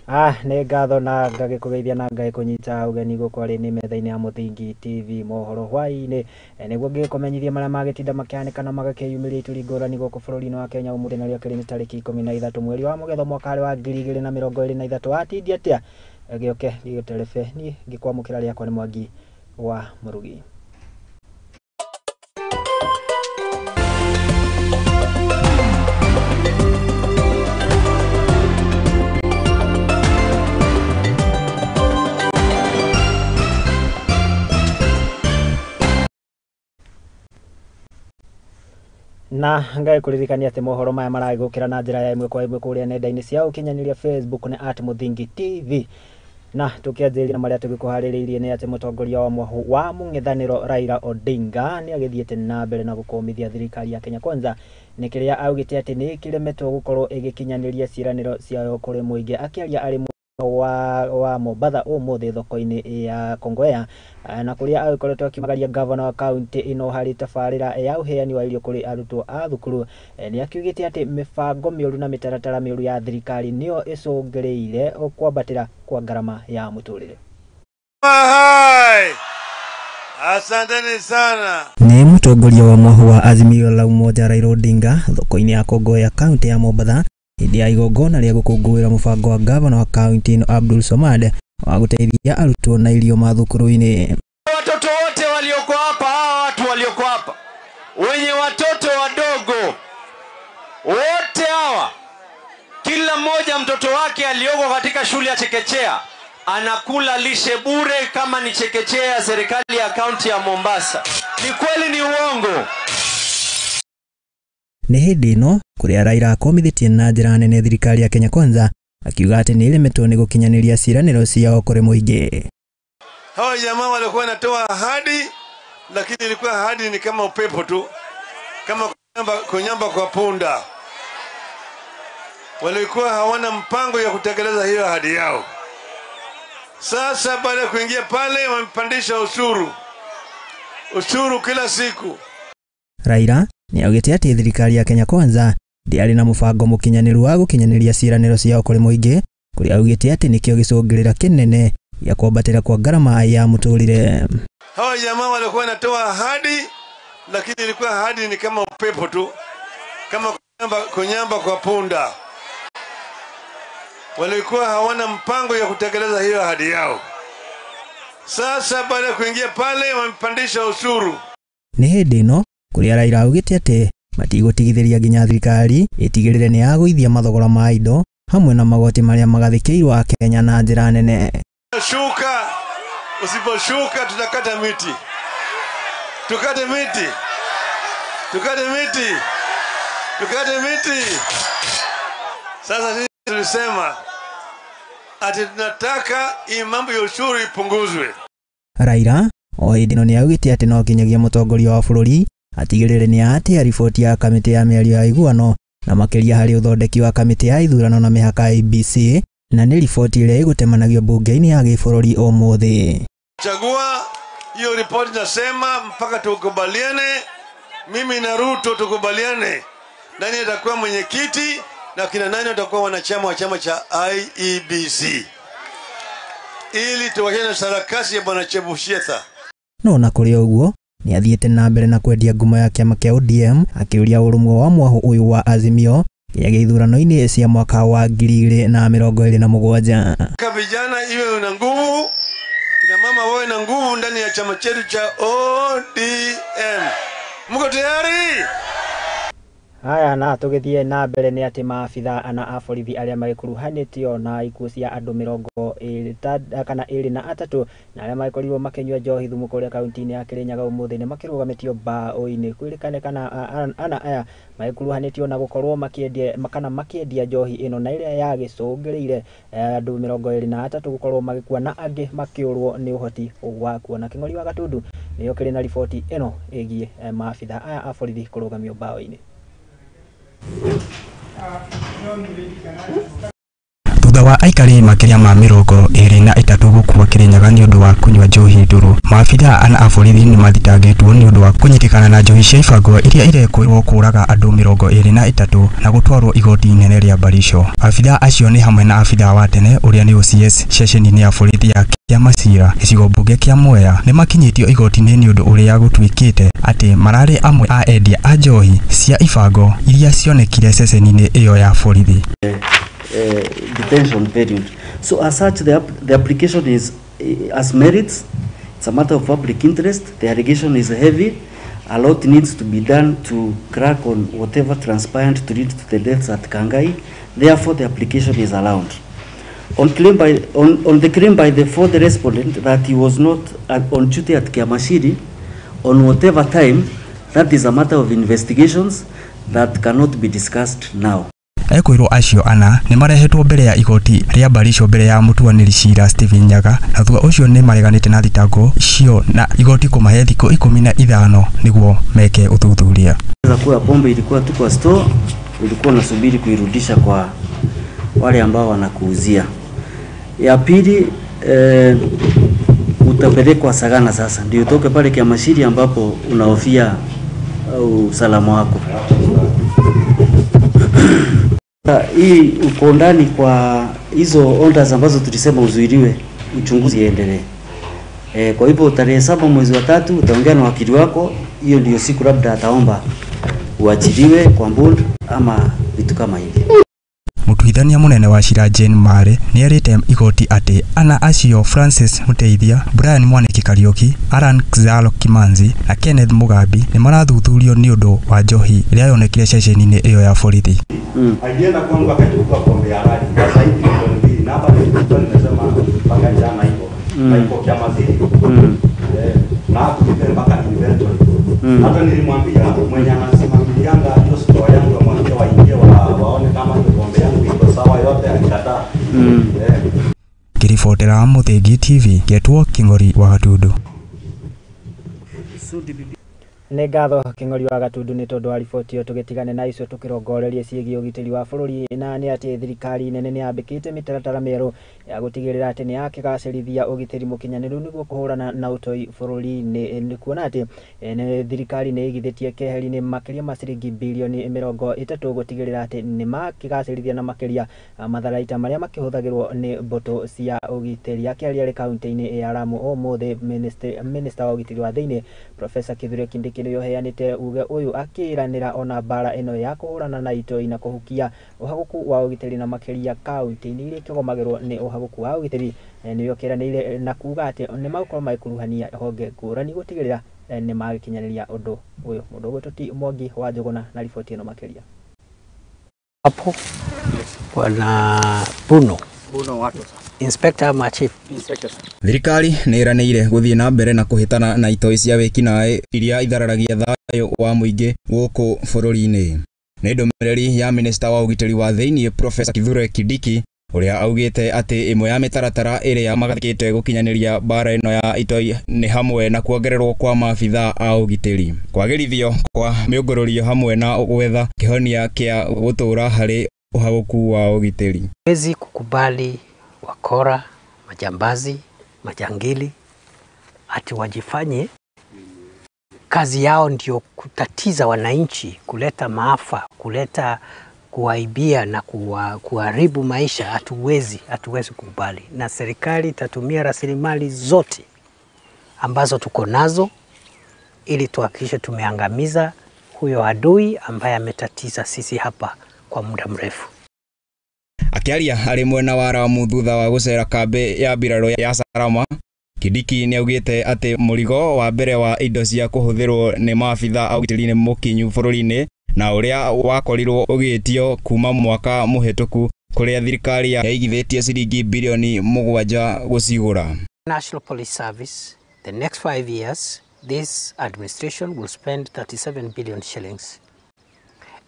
Nĩ ngatho na ngagĩkũgeithia na ngagĩkũnyita ũgeni gũkũ arĩ nĩ metha-inĩ ya Mũthingi TV mohoro hwaĩ-inĩ, nĩguo ngĩkũmenyithia marĩa magĩtinda makĩhanĩka na magakĩyumĩria ituri ngũrani gũkũ bũrũri-inĩ wa Kenya. Ũmũthĩ narĩo kĩrĩ nĩ tarĩki 13 mweri wa Mũgetho mwaka wa 2023. Watindia atĩa? Gĩũke gĩgũterebe niĩ ngĩkwamũkĩra rĩakwa nĩ Mwangi wa Mũrugi. Na ngagĩkũririkania atĩ mohoro maya maragĩgũkĩra na njĩra ya ĩmwe kwa ĩmwe kũrĩa nenda-inĩ cia ũkinyanĩria Facebook nĩ at Mũthingi TV. Na tũkĩanjĩrĩria na marĩa tũgĩkũharĩrĩirie nĩ atĩ mũtongoria wa mwahu wa mũng'ethanĩro Raila Odinga nĩ agĩthiĩte na mbere na gũkũmithia thirikari ya Kenya Kwanza nĩ kĩrĩa augĩte atĩ nĩ ĩkĩremetwo gũkorwo ĩgĩkinyanĩria ciĩranĩro ciayo kũrĩ mũingĩ. Akĩaria arĩ wa Mombatha ũmũthĩ thoko-inĩ ya Kongowea na kũrĩa agĩkoretwo akĩmagaria gavana wa kaunti ĩno harĩ tabarĩra ya ũheani wa irio kũrĩ arutwo a thukuru, nĩ akiugĩte atĩ mĩbango mĩũru na mĩtaratara mĩũru ya thirikari nĩyo ĩcũngĩrĩire kwambatĩra kwa ngarama ya mũtũrĩre. Hai! Asanteni sana. Nĩ mũtongoria wa mwahu wa Azimio la Umoja Raila Odinga thoko-inĩ ya Kongowea kaunti ya Mombatha hĩndĩ ya igongona rĩa gũkũngũĩra mũbango wa gavana wa kaunti ĩno Abdul Somad wa gũteithia arutwo na irio mathukuru-inĩ. Watoto wote walioko hapa, hawa watu walioko hapa wenye watoto wadogo wote hawa, kila mmoja mtoto wake alioko katika shule ya chekechea anakula lishe bure kama ni chekechea ya serikali ya kaunti ya Mombasa. Ni kweli ni uongo? Nĩ hĩndĩ ĩno kũrĩa Raila akomithĩtie na njĩra nene thirikari ya Kenya Kwanza akiuga atĩ nĩ ĩremetwo nĩ gũkinyanĩria ciĩranĩro ciao kũrĩ mũingĩ. Hawa jamaa walikuwa wanatoa ahadi, lakini ilikuwa ahadi ni kama upepo tu, kama kunyamba kwa punda. Walikuwa hawana mpango ya kutekeleza hiyo ahadi yao. Sasa baada ya kuingia pale wamepandisha ushuru, ushuru kila siku. Raila nĩ augĩte atĩ thirikari ya Kenya Kwanza ndĩarĩ na mũbango mũkinyanĩru wa gũkinyanĩria ciĩranĩro ciao kũrĩ mũingĩ, kũrĩa augĩte atĩ nĩkĩo gĩcũngĩrĩra kĩnene gĩa kwambatĩra kwa ngarama ya mũtũrĩre. Hawa jamaa walikuwa wanatoa ahadi, lakini ilikuwa ahadi ni kama upepo tu, kama kunyamba kwa punda. Walikuwa hawana mpango ya kutekeleza hiyo ahadi yao. Sasa baada ya kuingia pale wamepandisha ushuru. Nĩ hĩndĩ ĩno kũrĩa Raila augĩte atĩ matigũtigithĩria nginya thirikari ĩtigĩrĩre nĩ yagũithia mathogora ma indo hamwe na magoti marĩa magathĩkĩirwo Akenya na njĩra nene. Shuka, usiposhuka tutakata miti. Tukate miti. Tukate miti. Tukate miti. Sasa sisi tulisema ati tunataka hii mambo ya ushuru ipunguzwe. Raila o hĩndĩ ĩno nĩ augĩte atĩ no nginyagia mũtongoria wa bũrũri atigĩrĩre nĩ atĩa riboti ya kamĩtĩ ya mĩario ya iguano na makĩria harĩ ũthondeki wa kamĩtĩ ya ithurano na mĩhaka IEBC, na nĩ riboti ĩrĩa ĩgũtemanagio bunge-inĩ ya gĩbũrũri ũmũthĩ. Chagua hiyo ripoti, nasema mpaka tukubaliane, mimi na Ruto tukubaliane nani atakuwa mwenyekiti na kina nani watakuwa wanachama wa chama cha IEBC, ili tuwachane na sarakasi ya bwana Chebushetha. No na kũrĩ ũguo nĩ athiĩte na mbere na kwendia ngumo ya kĩama kĩa ODM akĩũria ũrũmwe wa mwahu ũyũ wa Azimio nginyagia ithurano-inĩ cia mwaka wa 2027. Vijana iwe na nguvu, kina mama wawe na nguvu ndani ya chama chetu cha ODM. Mko tayari? Haya, na tũgĩthiĩ na mbere nĩ atĩ maabitha ana a borithi arĩa magĩkuruhanĩtio na ikuũ cia andũ 23 na arĩa magĩkorirwo makĩnyua njohi thumu kũrĩa kaunti-inĩ ya Kĩrĩnyaga ũmũthĩ nĩ makĩrũgamĩtio mbaũ-inĩ. Kwĩrĩkane kana ana aya magĩkuruhanĩtio na gũkorwo makĩendia kana makĩendia njohi ĩno na ĩrĩa yagĩcũngĩrĩire andũ 23 gũkorwo magĩkua na angĩ makĩũrwo nĩ ũhoti wa kuona. Kĩng'ori wa Gatundu nĩyo kĩrĩ na riboti ĩno ĩgiĩ maabitha aya a borithi kũrũgamio mbaũ-inĩ. Thutha wa aikari makĩria ma 23 gũkua Kĩrĩnyaga nĩ ũndũ wa kũnyua njohi ndũrũ, maabithaa ana a borithi nĩ mathitangĩtwo nĩ ũndũ wa kũnyitĩkana na njohi cia ibango iria irekũĩrwo kũũraga andũ 23 na gũtwarwo igoti inene rĩa Baricho. Abithaa acio nĩ hamwe na abithaa wa tene ũrĩa nĩ OCS ceceni-inĩ ya borithi ya Kĩamacira gĩcigo mbunge kĩa Mwea nĩ makinyĩtio igoti-inĩ nĩ ũndũ ũrĩa gũtuĩkĩte atĩ mararĩ amwe a endia a njohi cia ibango iria cionekire ceceni-inĩ ĩyo ya borithi. Detention period. So as such, the application is as merits. It's a matter of public interest. The allegation is heavy. A lot needs to be done to crack on whatever transpired to lead to the deaths at Kangai. Therefore, the application is allowed. On the claim by the fourth respondent that he was not on duty at Kiamashiri on whatever time, that is a matter of investigations that cannot be discussed now. Ekwĩrwo acio ana nĩ marehetwo mbere ya igoti rĩa Baricho mbere ya mũtuanĩri cira Stephen Nyaga, na thutha ũcio nĩ mareganĩte na thitango icio na igoti kũmahe thikũ 15 nĩguo meke ũthuthuria. Kuwa pombe ilikuwa tu kwa store, ulikuwa unasubiri kuirudisha kwa wale ambao wanakuuzia. Ya pili, utapelekwa Sagana sasa, ndio utoke pale Kiamashiri ambapo unahofia usalama wako. Hii uko ndani kwa hizo orders ambazo tulisema uzuiliwe, uchunguzi iendelee. Kwa hivyo tarehe 7 mwezi wa 3 utaongea na wakili wako, hiyo ndio siku labda ataomba uachiliwe kwa bond ama vitu kama hivi. Mũtuithania mũnene wa cira Jane Mare nĩerĩte igoti atĩ ana acio Francis Muteithia, Brian Mwaniki Kariuki, Alan Xalo Kimanzi na Kenneth Mugambi nĩ marathuthurio nĩ ũndũ wa njohi ĩrĩa yonekire ceceni-inĩ ĩyo ya borithi. Alienda kwangu akachukua pombe ya rali kwa zaidi milioni 2 na hapa nilikuwa nimesema mpaka jana hivyo na iko Kiamaziri na hapo mpaka inventory. Hata nilimwambia mwenye anasimamianga hiyo store yangu amwambie waingie waone kama hiyo pombe yangu iko sawa yote, alikataa. Ngĩribotera Mũthingi TV ngetwo Kĩng'ori wa Gatundu. Nĩ ngatho Kĩng'ori wa Gatundu nĩ tondũ wa riboti ĩyo. Tũgĩtigane na icio tũkĩrongorerie ciĩgiĩ ũgitĩri wa bũrũri, na nĩ atĩ thirikari nene nĩ yambĩkĩte mĩtaratara mĩerũ ya gũtigĩrĩra atĩ nĩ yakĩgacĩrithia ũgitĩri mũkinyanĩru nĩguo kũhũrana na ũtoi bũrũri-inĩ. Nĩ kuona atĩ thirikari nĩ ĩigithĩtie keheri-inĩ makĩria ma ciringi bilioni 30 gũtigĩrĩra atĩ nĩ makĩgacĩrithia na makĩria matharaita marĩa makĩhũthagĩrwo nĩ mbũtũ cia ũgitĩri. Akĩaria arĩ kaunti-inĩ ya Lamu ũmũthĩ, Minister wa ũgitĩri wa thĩinĩ Professor Kithure Kindiki nĩwe ũheanĩte uge ũyũ akĩranĩra ona mbara ĩno ya kũhũrana na itoi na kũhukia ũhagũku wa ũgitĩri na makĩria kaunti-inĩ iria ikĩgomagĩrwo nĩ ũhagũku wa ũgitĩri. Nĩwe ũkĩranĩire na kuga atĩ nĩ magũkorwo magĩkuruhania honge ngũrani gũtigĩrĩra nĩ magĩkinyanĩria ũndũ ũyũ. Mũndũ ũgwĩtwo ti Mwangi wa Njũgũna na riboti ĩno makĩria. Hapo bwana Puno Inspector ama Chief Inspector. Thirikari nĩ ĩranĩire gũthiĩ na mbere na kũhĩtana na itoi cia wĩkinaĩ iria ithararagia thayũ wa mũingĩ gũkũ bũrũri-inĩ. Nĩ ndũmĩrĩri ya minista wa ũgitĩri wa thĩinĩ Professor Kithure Kindiki ũrĩa augĩte atĩ ĩmwe ya mĩtaratara ĩrĩa magathĩkĩte gũkinyanĩria mbara ĩno ya itoi nĩ hamwe na kuongererwo kwa maabithaa a ũgitĩri, kwagĩrithio kwa mĩũngũrũrio hamwe na gwetha kĩhonia kĩa gũtũũra harĩ ũhagũku wa ũgitĩri. Hawezi kukubali wakora, majambazi, majangili ati wajifanye kazi yao ndio kutatiza wananchi, kuleta maafa, kuleta kuwaibia na kuharibu maisha. Hatuwezi kukubali, na serikali itatumia rasilimali zote ambazo tuko nazo ili tuhakikishe tumeangamiza huyo adui ambaye ametatiza sisi hapa kwa muda mrefu. Akiaria arĩ mwena wa Lamu thutha wa gũcera kambĩ ya mbirarũ ya Salama, Kindiki nĩaugĩte atĩ mũrigo wa mbere wa indo cia kũhũthĩrwo nĩ maabithaa a ũgitĩri nĩ mũkinyu bũrũri-inĩ na ũrĩa wakorirwo ũgĩtio kuma mwaka mũhĩtũku kũrĩa thirikari yaigithĩtie ciringi bilioni 7 gũcigũra. National Police Service, the next 5 years, this administration will spend 37 billion shillings,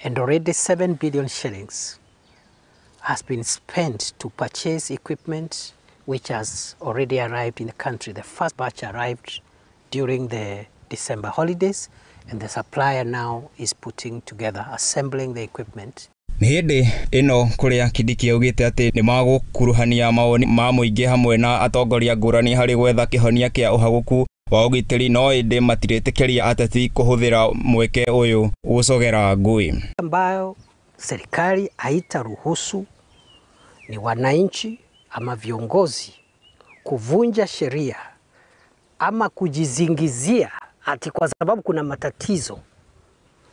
and already 7 billion shillings has been spent to purchase equipment which has already arrived in the country. The first batch arrived during the December holidays, and the supplier now is putting together, assembling the equipment. Nĩ hĩndĩ ĩno kũrĩa Kindiki augĩte atĩ nĩ magũkuruhania mawoni ma mũingĩ hamwe na atongoria ngũrani harĩ gwetha kĩhonia kĩa ũhagũku wa ũgitĩri, no ĩndĩ matirĩtĩkĩria ateti kũhũthĩra mweke ũyũ gũcogera ngũĩ. Ambayo serikali haitaruhusu ni wananchi ama viongozi kuvunja sheria ama kujizingizia ati kwa sababu kuna matatizo,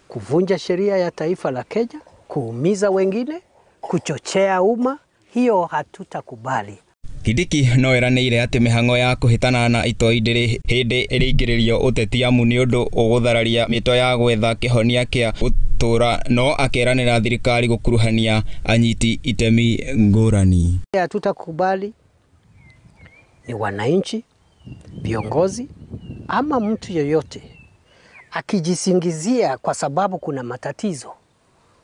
kuvunja sheria ya taifa la Kenya, kuumiza wengine, kuchochea umma, hiyo hatutakubali. Kindiki no eranĩire atĩ mĩhang'o ya kũhĩtana na itoi ndĩrĩ hĩndĩ ĩrĩingĩrĩrio ũteti amu nĩ ũndũ ũgũthararia mĩto ya gwetha kĩhonia kĩa gũtũra, no akeranĩra thirikari gũkuruhania anyiti itemi ngũrani. Hatutakubali ni wananchi, viongozi ama mtu yeyote akijisingizia kwa sababu kuna matatizo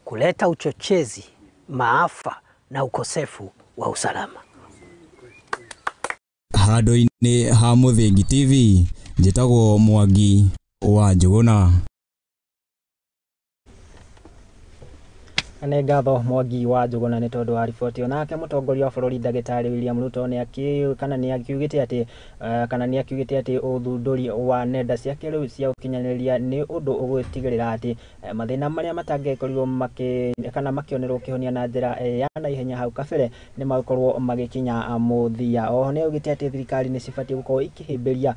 kuleta uchochezi, maafa na ukosefu wa usalama. Handũ-inĩ ha Mũthingi TV, njĩtagwo Mwangi wa Njũgũna. Nĩ ngatho Mwangi wa Njũgũna nĩ tondũ wa riboti ĩyo. Nake mũtongoria wa bũrũri ndagĩtarĩ William Ruto nĩ akiugĩte atĩ ũthundũri wa nenda cia kĩrĩu cia ũkinyanĩria nĩ ũndũ ũgũtigĩrĩra atĩ mathĩna marĩa matangĩkorirwo makĩonerwo kĩhonia na njĩra ya naihenya hau kabere nĩ magũkorwo magĩkinya mũthia. Oho nĩ augĩte atĩ thirikari nĩ cibatiĩ gũkorwo ikĩhĩmbĩria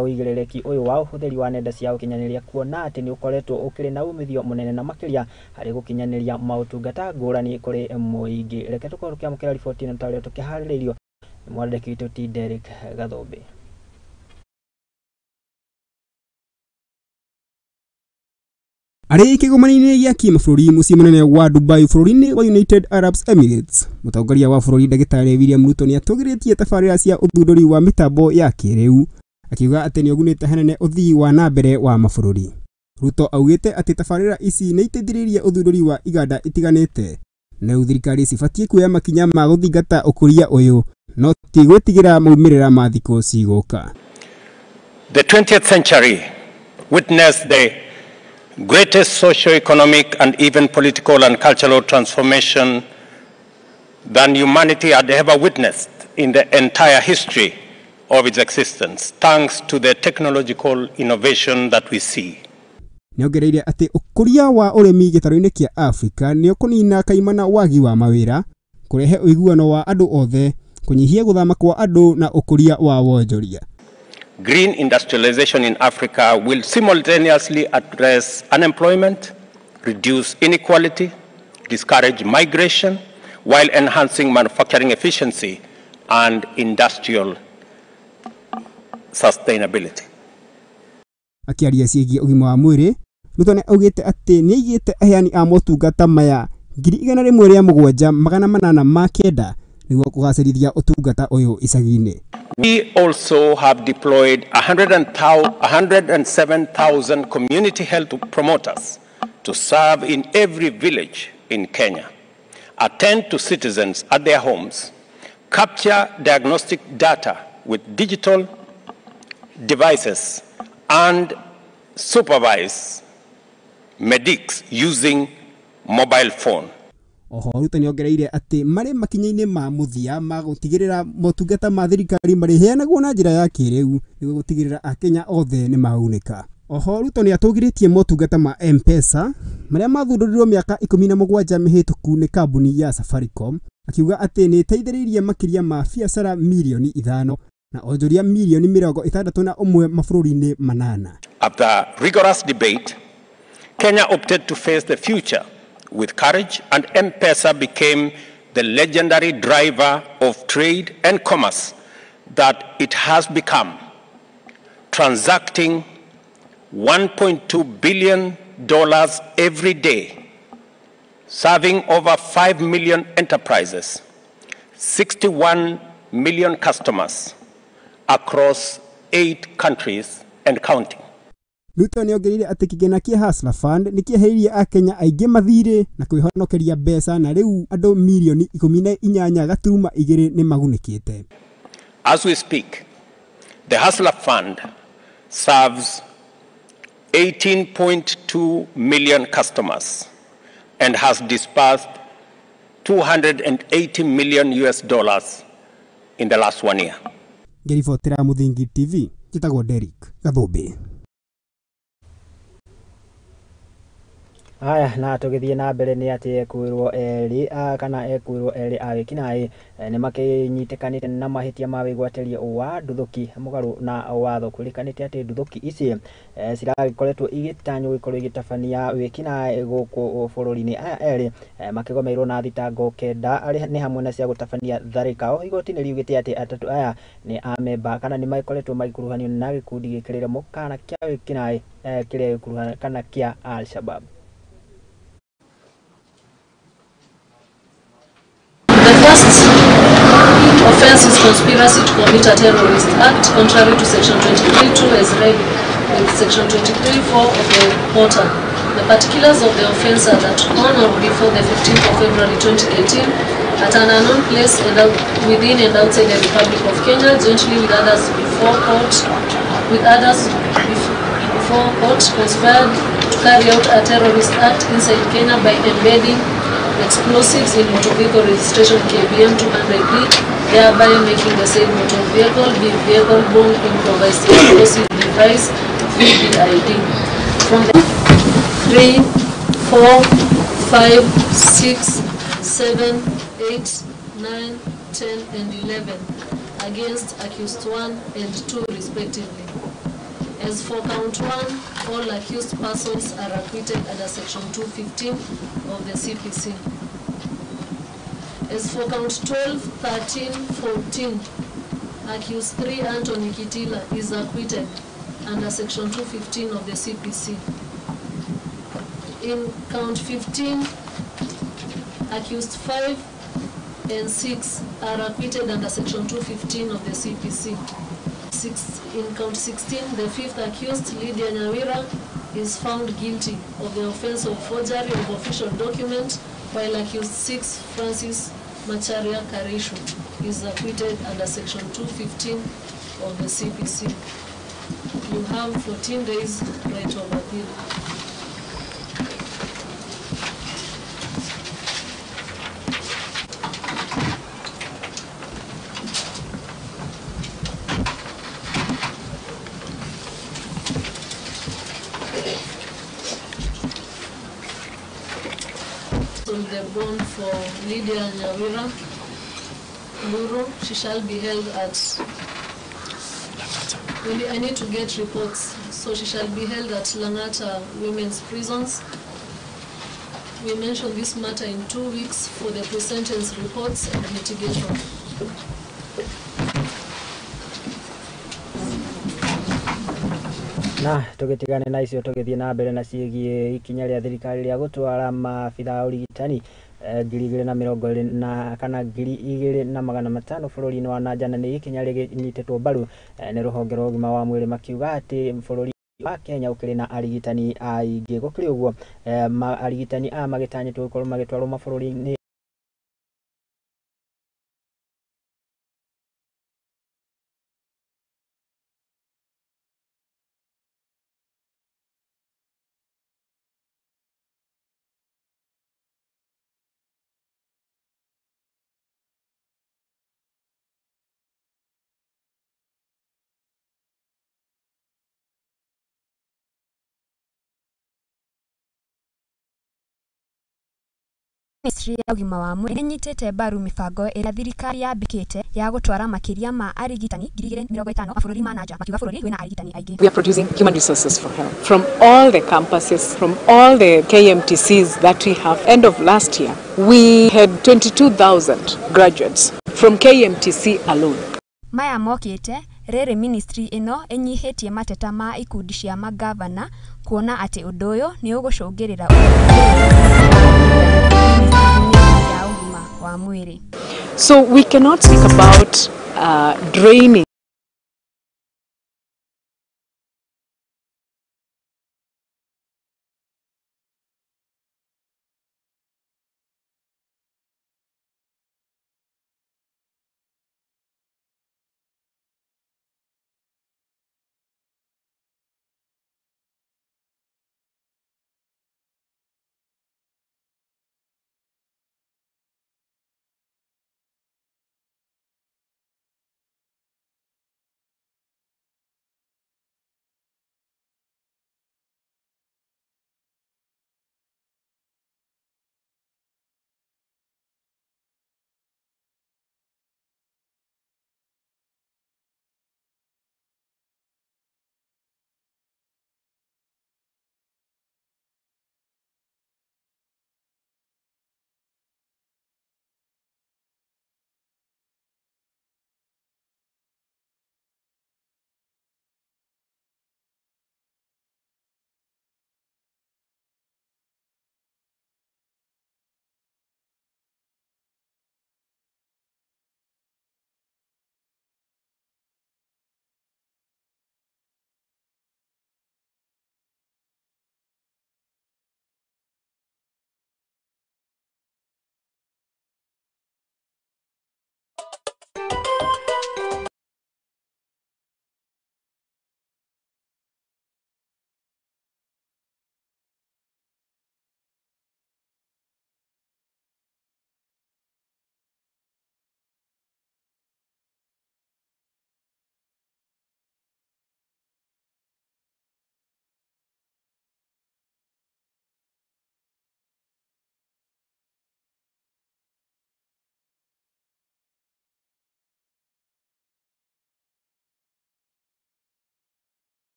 ũigĩrĩrĩki ũyũ wa ũhũthĩri wa nenda cia ũkinyanĩria, kuona atĩ nĩ ũkoretwo ũkĩrĩ na umithio mũnene na makĩria harĩ gũkinyanĩria maũtungata ngũrani kũrĩ mũingĩ. Reke tũkorwo tũkĩamũkĩra riboti ĩno ta ũrĩa tũkĩharĩrĩirio nĩ mwandĩki witũ T Derek Gathũmbĩ. Arĩ kĩgomano-inĩ gĩa kĩmabũrũri mũciĩ mũnene wa Dubai bũrũri-inĩ wa United Arab Emirates, mũtongoria wa bũrũri ndagĩtarĩ William Ruto nĩ atũgĩrĩtie tabarĩra cia ũthundũri wa mĩtambo ya kĩrĩu, akiuga atĩ nĩ ũgunĩte hanene ũthii wa na mbere wa mabũrũri. Ruto augĩte atĩ tabarĩra ici nĩ iteithĩrĩirie ũthundũri wa iganda itiganĩte, na rĩu thirikari cibatiĩ kuoya makinya ma gũthingata ũkũria ũyũ, no ti gwĩtigĩra maumĩrĩra ma thikũ cigũka. The 20th century witnessed the greatest socio-economic and even political and cultural transformation than humanity had ever witnessed in the entire history of its existence, thanks to the technological innovation that we see. Nĩongereire atĩ ũkũria wa ũrĩmi gĩtarũ-inĩ kĩa Afrika nĩ ũkũnina kaimana wagi wa mawĩra, kũrehe ũiguano wa andũ othe, kũnyihia gũthama kwa andũ na ũkũria wa wonjoria. Green industrialization in Africa will simultaneously address unemployment, reduce inequality, discourage migration, while enhancing manufacturing efficiency and industrial sustainability. Akĩaria ciĩgiĩ ũgima wa mwĩrĩ, Ruto nĩ augĩte atĩ nĩ aigĩte aheani a motungata maya 107,809 nĩguo kũgacĩrithia ũtungata ũyũ icagi-inĩ. We also have deployed 107,000 community health promoters to serve in every village in Kenya, attend to citizens at their homes, capture diagnostic data with digital devices, and supervise medics using mobile phone. Oho Ruto nĩongereire atĩ marĩ makinya-inĩ ma mũthia ma gũtigĩrĩra motungata ma thirikari marĩheanagwo na njĩra ya kĩrĩu nĩguo gũtigĩrĩra akenya othe nĩ magunĩka. Oho Ruto nĩ atũgĩrĩtie motungata ma M-Pesa marĩa mathundũrirwo mĩaka 17 mĩhĩtũku nĩ kambuni ya Safaricom, akiuga atĩ nĩ ĩteithĩrĩirie makĩria ma biacara mirioni 5 na onjoria mirioni 61 mabũrũri-inĩ 8. After rigorous debate, Kenya opted to face the future with courage, and M-Pesa became the legendary driver of trade and commerce that it has become, transacting $1.2 billion every day, serving over 5 million enterprises, 61 million customers across 8 countries and counting. Ruto nĩongereire atĩ kĩgĩna kĩa Hustler Fund nĩ kĩeheririe akenya aingĩ mathirĩ na kwĩhonokeria mbeca, na rĩu andũ mirioni 18.2 nĩ magunĩkĩte. As we speak, the Hustler Fund serves 18.2 million customers and has disbursed $280 million US in the last 1 year. Ngĩribotera Mũthingi TV, njĩtagwo Derrick Gathũmbĩ. Haya, na tũgĩthiĩ na mbere nĩ atĩ ekuĩrwo erĩ kana ekuĩrwo erĩ a wĩkinaĩ nĩ makĩnyitĩkanĩte na mahĩtia ma wĩgwatĩria wa nduthũki mũgarũ na watho. Kwĩrĩkanĩte atĩ nduthũki ici ciragĩkoretwo igĩtanywo gũkorwo igĩtabania wĩkinaĩ gũkũ bũrũri-inĩ. Aya erĩ makĩgomeirwo na thitango 9 arĩa nĩ hamwe na cia gũtabania tharĩka. O igoti nĩ riugĩte atĩ atatũ aya nĩ amemba kana nĩ magĩkoretwo magĩkuruhanio na gĩkundi gĩkĩrĩre mũkana kĩa wĩkinaĩ kĩrĩa gĩkuruhana kana kĩa Al-Shabaab. The first offense is conspiracy to commit a terrorist act contrary to section 23(2) as read with section 23(4) of the portal. The particulars of the offense are that on or before the 15th of February 2018, at an unknown place and out, within and outside the Republic of Kenya, jointly with others before court, conspired to carry out a terrorist act inside Kenya by embedding explosives in motor vehicle registration KBM 200D, thereby making the said motor vehicle be vehicle borne improvised explosive device VBID. From the 3, 4, 5, 6, 7, 8, 9, 10, and 11 against accused 1 and 2 respectively. As for count 1, all accused persons are acquitted under section 215 of the CPC. As for count 12, 13, 14, accused 3 Anthony Kitila is acquitted under section 215 of the CPC. In count 15, accused 5 and 6 are acquitted under section 215 of the CPC. In count 16, the fifth accused, Lydia Nyawira, is found guilty of the offense of forgery of official document, while accused 6, Francis Macharia Karishu, is acquitted under section 215 of the CPC. You have 14 days right of appeal. The bond for Lydia Nyawira Mburu, she shall be held at, I need to get reports, so she shall be held at Langata Women's Prisons. We mentioned this matter in 2 weeks for the pre-sentence reports and mitigation. Na tugitigane na icio tugithie na mbere na ciĩgiĩ ikinya rĩa thirikari rĩa gũtwara maabitha a ũrigitani 2020 na kana 2500 bũrũri-inĩ wa nanja, na nĩ ikinya rĩnyitĩtwo mbaru nĩ rũhonge rwa ũgima wa mwĩrĩ makiuga atĩ bũrũri wa Kenya ũkĩrĩ na arigitani aingĩ. Gũkĩrĩ ũguo arigitani aya magĩtanyĩtwo gũkorwo magĩtwarwo mabũrũri-inĩ Ministry ya ũgima wa mwĩrĩ nĩnyitĩte mbaru mĩbango ĩrĩa thirikari yambĩkĩte ya gũtwara makĩria ma arigitani 2050 mabũrũri ma nanja, makiuga bũrũri wĩna arigitani aingĩ. We are producing human resources for health from all the campuses, from all the KMTCs that we have. End of last year, we had 22,000 graduates from KMTC alone. Maya mokĩte rĩrĩ ministry ĩno ĩnyihĩtie mateta ma ikundi cia magavana kuona atĩ ũndũ ũyũ nĩ ũgũcũngĩrĩra ya ũgima wa mwĩrĩ. So we cannot speak about draining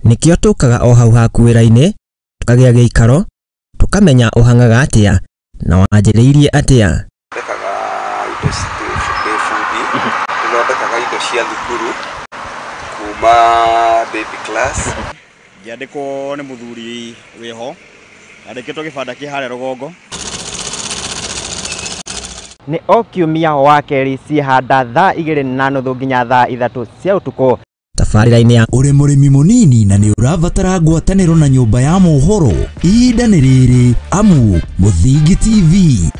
Nĩkĩo tũkaga o hau haku wĩra-inĩ, tũkagĩa gĩikaro, tũkamenya ũhang'aga atĩa na wanjĩrĩirie atĩa. Thondekaga indo ndĩ bundi, nĩthondekaga indo cia thukuru kuma baby class. Ngĩandĩkwo nĩ mũthuri wĩho, andĩkĩtwo gĩbanda kĩ harĩa rũgongo. Nĩ o kiumia wa kerĩ ciĩhanda thaa 2:30 nginya thaa 3 cia ũtukũ. Tabarĩra-inĩ ya Ũrĩ mũrĩmi mũnini na nĩ ũrabatara ngwatanĩro na nyũmba ya mohoro, ihinda nĩ rĩrĩ amu Mũthingi TV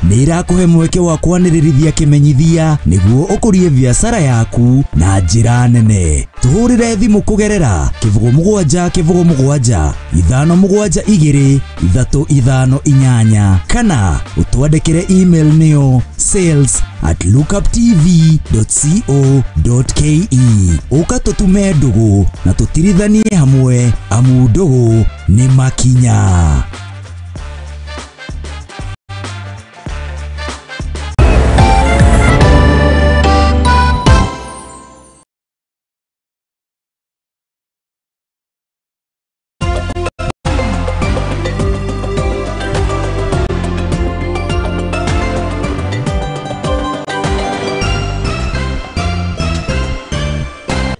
nĩ ĩrakũhe mweke wa kwanĩrĩrithia kĩmenyithia nĩguo ũkũrie biacara yaku na njĩra nene. Tũhũrĩre thimũ kũgerera 07 07 5 7 2 3 5 8 kana ũtwandĩkĩre email nĩyo sales@lookuptv.co.ke. Ũka tũtume ndũgũ na tũtirithanie hamwe amu ndũgũ nĩ makinya.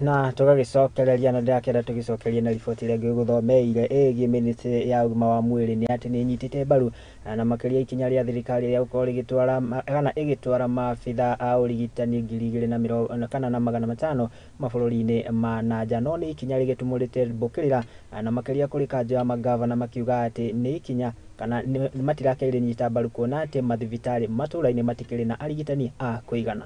Na tũgagĩcokereria na ndĩrakĩenda tũgĩcokerie na riboti ĩrĩa ngĩgũthomeire ĩgiĩ ministry ya ũgima wa mwĩrĩ nĩ atĩ nĩ ĩnyitĩte mbaru na makĩria ikinya rĩa thirikari rĩa gũkorwo rĩgĩtwara kana ĩgĩtwara maabitha a ũrigitani 2,500 mabũrũri-inĩ ma nanja. No nĩ ikinya rĩgĩtumũrĩte mbũkĩrĩra na makĩria kũrĩ kanjũ ya mangavana makiuga atĩ nĩ ikinya kana matirakĩrĩ nyita mbaru kuona atĩ mathibitarĩ matũũra-inĩ matikĩrĩ na arigitani a kũigana.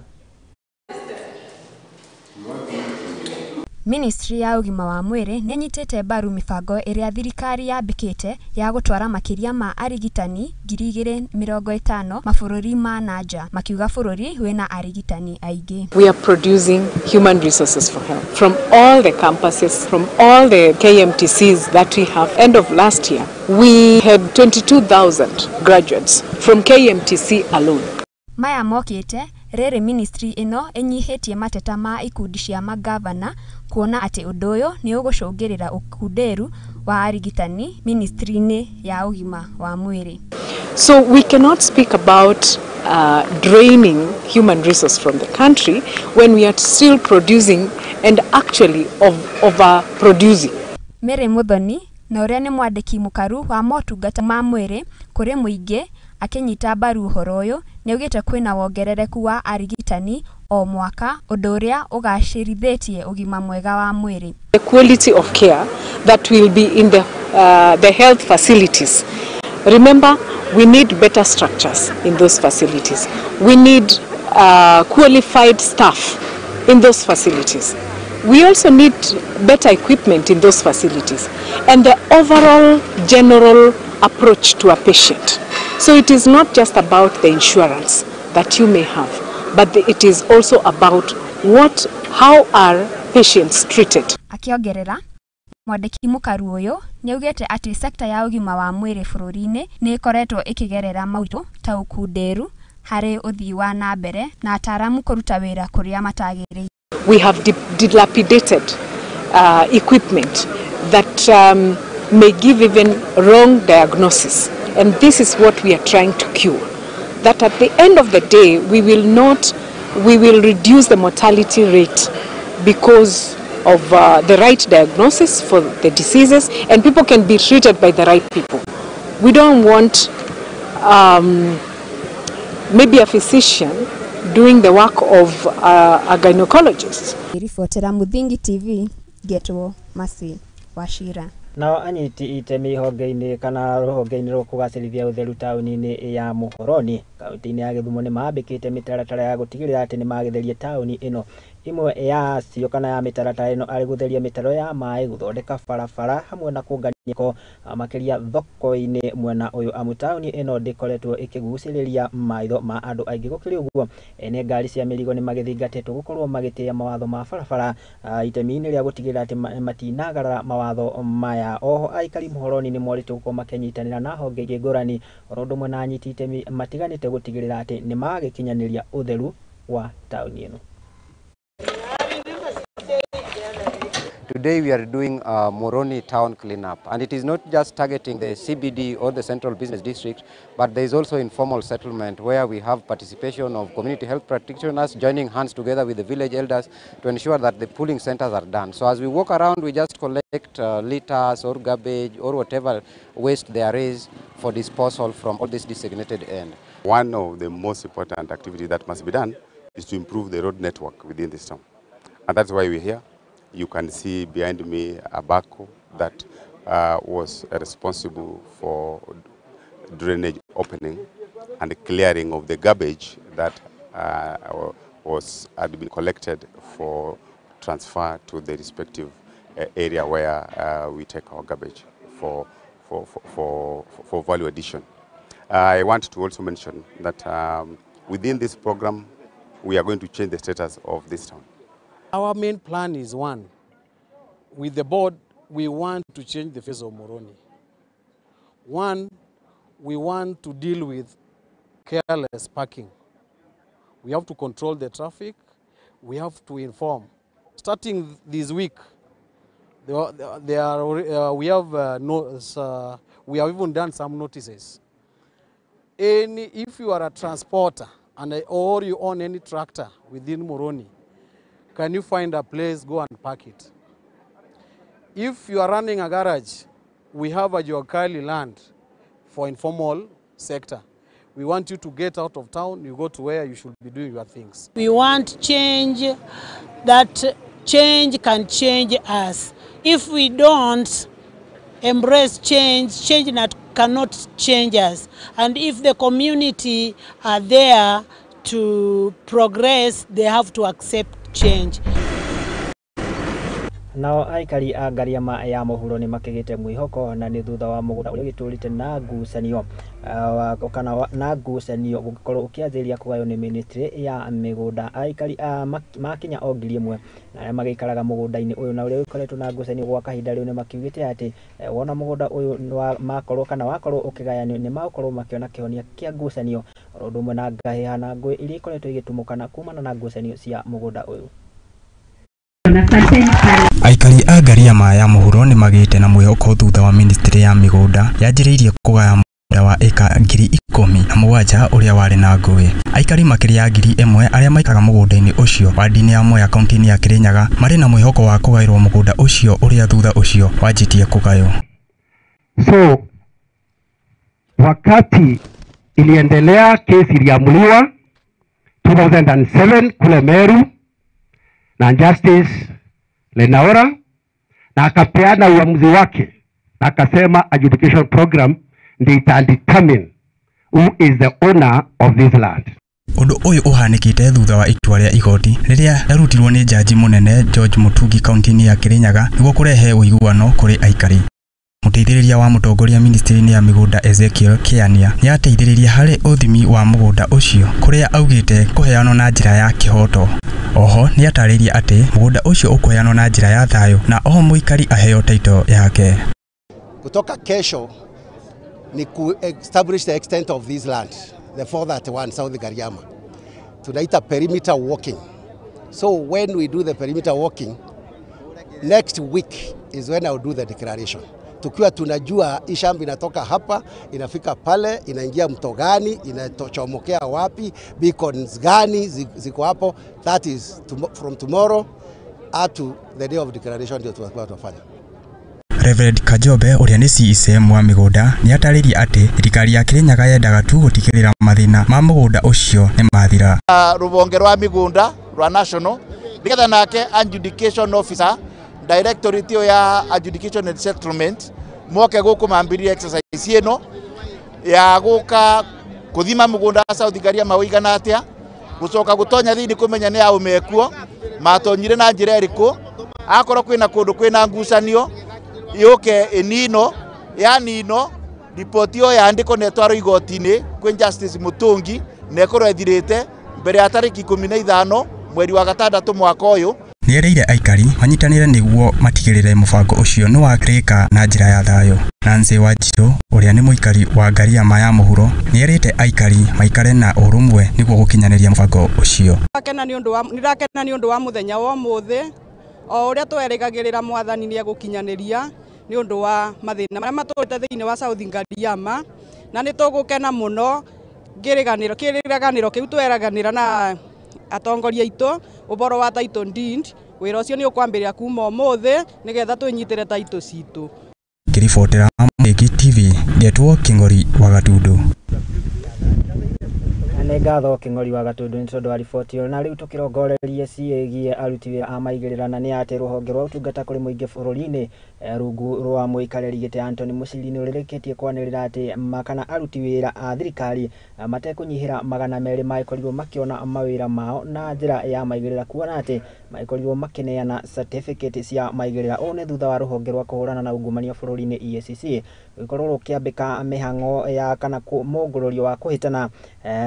Ministry ya ũgima wa mwĩrĩ nĩ ĩnyitĩte mbaru mĩbango ĩrĩa thirikari yambĩkĩte ya gũtwara makĩria ma arigitani 2,050 mabũrũri ma nanja, makiuga bũrũri wĩna arigitani aingĩ. We are producing human resources for health from all the campuses, from all the KMTCs that we have. End of last year, we had 22,000 graduates from KMTC alone. Maya mokĩte rĩrĩ ministry ĩno ĩnyihĩtie mateta ma ikundi cia magavana kuona atĩ ũndũ ũyũ nĩ ũgũcũngĩrĩra ũkunderu wa arigitani ministry-inĩ ya ũgima wa mwĩrĩ. So we cannot speak about draining human resource from the country when we are still producing and actually overproducing. Mary Muthoni na ũrĩa nĩ mwandĩki mũkaru wa motungata ma mwĩrĩ kũrĩ mũingĩ akĩnyita mbaru ũhoro ũyũ nĩaugĩte kwĩna wongerereku wa arigitani o mwaka ũndũ ũrĩa ũgacĩrithĩtie ũgima mwega wa mwĩrĩ. The quality of care that will be in the health facilities. Remember, we need better structures in those facilities. We need qualified staff in those facilities. We also need better equipment in those facilities and the overall general approach to a patient. So it is not just about the insurance that you may have, but it is also about how are patients treated. Akĩongerera, mwandĩki mũkaru ũyũ nĩaugĩte atĩ sekta ya ũgima wa mwĩrĩ bũrũri-inĩ nĩ ĩkoretwo ĩkĩgerera maũritũ ta ũkunderu harĩ ũthii wa na mbere na ataaramu kũruta wĩra kũrĩa matagĩrĩire. We have dilapidated equipment that may give even wrong diagnosis. And this is what we are trying to cure. That at the end of the day, we will reduce the mortality rate because of the right diagnosis for the diseases, and people can be treated by the right people. We don't want maybe a physician doing the work of a gynecologist. Ribotera Muthingi TV, Getwo Masi Wachira. Nao anyiti itemi honge-inĩ kana rũhonge-inĩ rwa kũgacĩrithia ũtheru taũni-inĩ ya Muhoroni kaunti-inĩ ya Gĩthumo nĩ mambĩkĩte mĩtaratara ya gũtigĩrĩra atĩ nĩ magĩtheria taũni ĩno. Imwe ya cio kana ya mĩtaratara ĩno arĩ gũtheria mĩtaro ya maĩ, gũthondeka barabara hamwe na kũngania gĩko makĩria thoko-inĩ mwena ũyũ, amu taũni ĩno ndĩkoretwo ĩkĩgucĩrĩria maitho ma andũ aingĩ. Gũkĩrĩ ũguo, ene ngari cia mĩrigo nĩ magĩthingatĩtwo gũkorwo magĩtĩĩa mawatho ma barabara itemi-inĩ rĩa gũtigĩrĩra atĩ matinagarara mawatho maya. Oho aikari Muhoroni nĩ morĩtwo gũkorwo makĩnyitanĩra na honge ingĩ ngũrani oro ũndũ ũmwe na anyiti itemi matiganĩte gũtigĩrĩra atĩ nĩ magĩkinyanĩria ũtheru wa taũni ĩno. Today we are doing a Muhoroni town cleanup, and it is not just targeting the CBD or the Central Business District, but there is also informal settlement where we have participation of community health practitioners joining hands together with the village elders to ensure that the pooling centers are done. So as we walk around, we just collect litters or garbage or whatever waste there is for disposal from all this designated end. One of the most important activities that must be done is to improve the road network within this town. And that's why we're here. You can see behind me a backhoe that was responsible for drainage opening and clearing of the garbage that had been collected for transfer to the respective area where we take our garbage for value addition. I want to also mention that within this program, we are going to change the status of this town. Our main plan is one. With the board, we want to change the face of Muhoroni. One, we want to deal with careless parking. We have to control the traffic. We have to inform. Starting this week, we have even done some notices. If you are a transporter and or you own any tractor within Muhoroni, can you find a place, go and park it? If you are running a garage, we have a Juakali land for informal sector. We want you to get out of town, you go to where you should be doing your things. We want change, that change can change us. If we don't embrace change, change cannot change us. And if the community are there to progress, they have to accept change. Nao aikari a Ngariama ya mũhuro nĩ makĩgĩte mwĩhoko na nĩ thutha wa mũgũnda ũrĩa ũgĩtũrĩte na ngucanio kana na ngucanio gũkorwo ũkĩanjĩrĩria kũgaywo nĩ ministry ya mĩgũnda. Aikari a makinya o 1000 na arĩa magĩikaraga mũgũnda-inĩ ũyũ na ũrĩa ũkoretwo na ngucanio gwa kahinda rĩu nĩ makiugĩte atĩ wona mũgũnda ũyũ makorwo kana wakorwo ũkĩgayanio nĩ magũkorwo makĩona kĩhonia kĩa ngucanio oro ũndũ ũmwe na ngahĩha na ngũĩ iria ikoretwo igĩtumũkana kumana na ngucanio cia mũgũnda ũyũ. Aikari a Ngariama ya mũhuro nĩ magĩte na mwĩhoko thutha wa ministry ya mĩgũnda yanjĩrĩirie kũgaya mũgũnda wa ĩka 17,000 ũrĩa warĩ na ngũĩ. Aikari makĩria ya 1000 arĩa maikaraga mũgũnda-inĩ ũcio wadi-inĩ ya Mwea kaunti-inĩ ya Kirinyaga marĩ na mwĩhoko wa kũgaĩrwo mũgũnda ũcio ũrĩa thutha ũcio wanjĩtie kũgaywo. So wakati iliendelea, kesi iliamuliwa 2007 kule Meru na Justice Lenaora, na akapeana uamuzi wake na akasema adjudication program ndio ita determine who is the owner of this land. Ũndũ ũyũ ũhanĩkĩte thutha wa itua rĩa igoti rĩrĩa rĩarutirwo nĩ jaji mũnene George Mutungi kaunti-inĩ ya Kirinyaga nĩguo kũrehe ũiguano kũrĩ aikari. Mũteithĩrĩria wa mũtongoria ministry-inĩ ya mĩgũnda Ezekiel Kĩania nĩateithĩrĩirie harĩ ũthimi wa mũgũnda ũcio kũrĩa augĩte kũheanwo na njĩra ya kĩhoto. Oho nĩatarĩirie atĩ mũgũnda ũcio ũkũheanwo na njĩra ya thayũ na o mũikari aheo taito yake. Kutoka kesho ni ku establish the extent of this land, the 431 South Ngariama. Tunaita perimeter walking. So when we do the perimeter walking, next week is when I will do the declaration. Tukiwa tunajua hii shamba inatoka hapa, inafika pale, inaingia mto gani, inachomokea wapi, beacons gani ziko hapo. That is from tomorrow up to the day of declaration ndio tutakuwa tunafanya. Reverend Kajobe ũrĩa nĩ CECM wa mĩgũnda nĩatarĩirie atĩ thirikari ya Kirinyaga yendaga tu gũtigĩrĩra mathĩna ma mũgũnda ũcio nĩ mathira. Rũhonge rwa mĩgũnda rwa national nĩgetha nake adjudication officer directorate ya adjudication and settlement moke gũkũ mambirie exercise ĩno ya gũka kũthima mũgũnda wa South Ngariama ũigana atĩa, gũcoka gũtonya thĩinĩ kũmenya nĩ aũ mekuo, matonyire na njĩra ĩrĩkũ, akorwo kwĩna kũndũ kwĩna ngucanio yũke ĩnino yanino ripoti ĩyo yandĩkwo na ĩtwarwo igoti-inĩ kwĩ Justice Mutungi na ĩkorwo ĩthirĩte mbere ya tarĩki 15 mweri wa gatandatũ mwaka ũyũ. Nĩerĩire aikari manyitanĩre nĩguo matigĩrĩre mũbango ũcio nĩ warĩka na njĩra ya thayũ. Nancy Wanjirũ ũrĩa nĩ mũikari wa Ngariama ya mũhuro nĩerĩte aikari maikare na ũrũmwe nĩguo gũkinyanĩria mũbango ũcio. Nĩndakena nĩ ũndũ wa mũthenya wa ũmũthĩ O ũrĩa twerĩgagĩrĩra mwathani nĩ egũkinyanĩria nĩ ũndũ wa mathĩna marĩa matũrĩte thĩinĩ wa South Ngariama, na nĩ tũgũkena mũno kĩrĩganĩro kĩu tweraganĩra na atongoria aitũ ũboro wa title deed. Wĩra ũcio nĩ ũkwambĩrĩria kuma ũmũthĩ nĩgetha twĩnyitĩre title citũ. Ngĩribotera Mũthingi TV ngetwo Kĩng'ori wa Gatundu. Nĩ ngatho Kĩng'ori wa Gatundu nĩ tondũ wa riboti ĩyo. Na rĩu tũkĩrongorerie ciĩgiĩ aruti wĩra a maigĩrĩra, na nĩ atĩ rũhonge rwa ũtungata kũrĩ mũingĩ bũrũri-inĩ rungu rwa mũikarĩri gĩtĩ Anthony Muciri nĩ rũrĩkĩtie kwanĩrĩra atĩ kana aruti wĩra a thirikari matekũnyihĩra 200 magĩkorirwo makĩona mawĩra mao na njĩra ya maigĩrĩra, kuona atĩ magĩkorirwo makĩneana certificate cia maigĩrĩra. Ũũ nĩ thutha wa rũhonge rwa kũhũrana na ungumania bũrũri-inĩ EACC gũkorwo rũkĩambĩka mĩhang'o ya kana mũngũrũrio wa kũhĩtana